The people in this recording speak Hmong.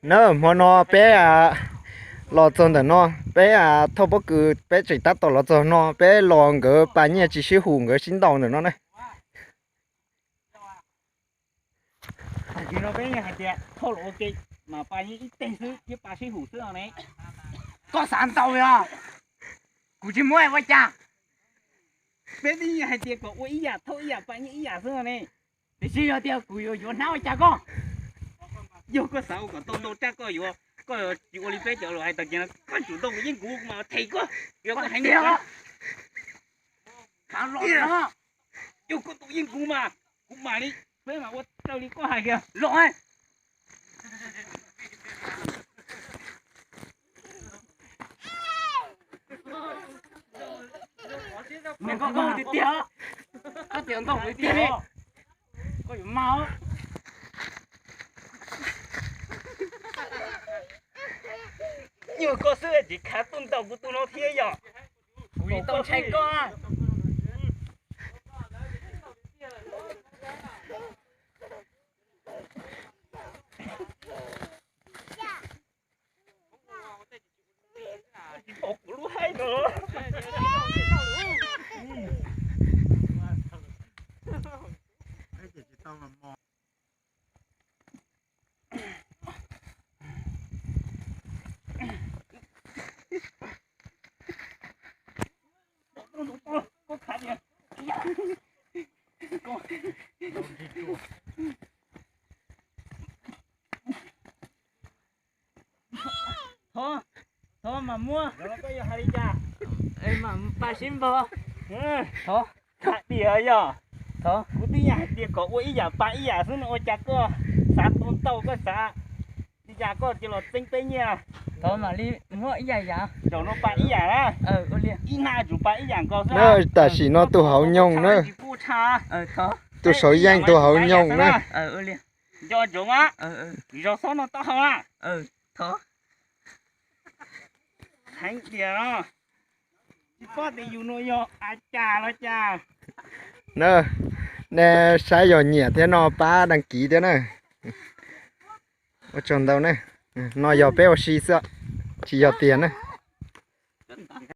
Na, hmo no peb los txog ntawm no, peb thauj pob kws peb tseem tab tom los txog no, peb los nkawd pas nyiaj tsis sib hum, nkawd sib ntaus ntawm no na. Tag kis no peb yeej hais tias thauj los ua ke mas pas yeej ib teg xwb thiab pas sib hum xwb no ne. Koj xav ntaus yog? Kuv tsis muab ua cas. Peb twb yeej hais tias kom ua ib yam, thauj ib yam, pas nyiaj ib yam xwb no ne. Tiam sis yog tias kuv yuav yuav hnab ua cas koj? Yog koj xav ua kom tau ntau raj koj yuav, koj tsis ua li peb cov lus hais tag kis no, koj tsum ntaus kuv yeej kuv mas them koj, yog koj heev tiag. Khav los no, yog koj ntaus yeej kuv mas kuv mam li, peb mam ua raws li koj hais kiag los. Koj tias ntaus kuv tiag li, koj yuav mas. Nyuag koj xwb tsis khav tuaj ntaus kuv tus no thiab yom? Kuv tsis tau ntshai koj. Kuv lub haib no. Thov, thov mas muab. Koj yog hais li cas? Mas pas sib npog. Thov. Tham tias yog, thov, kuv twb yog hais tias kom ua ib yam pas ib yam xwb no ua cas koj xav tua ntau koj xav li cas koj cia los txeeb peb nyiaj. Thov mam li muab ib yam yam. Zaum no pas ib yam na. Ib hnab tsum pas ib yam nkaus xwb. Tam sim no tus hauv nyoog na. Tus saum yeej tus hauv nyoog na. Nco ntsoov a, zog xob no taub hau na. Thov. Heev tiag no. Tsis paub tias yus no yog a cas los cas. Na, nej saib yog nyiam thiab no pab đăng ký thiab na. Ua tsaug ntau na. No yog peb ua si xwb, tsis yog tiag na.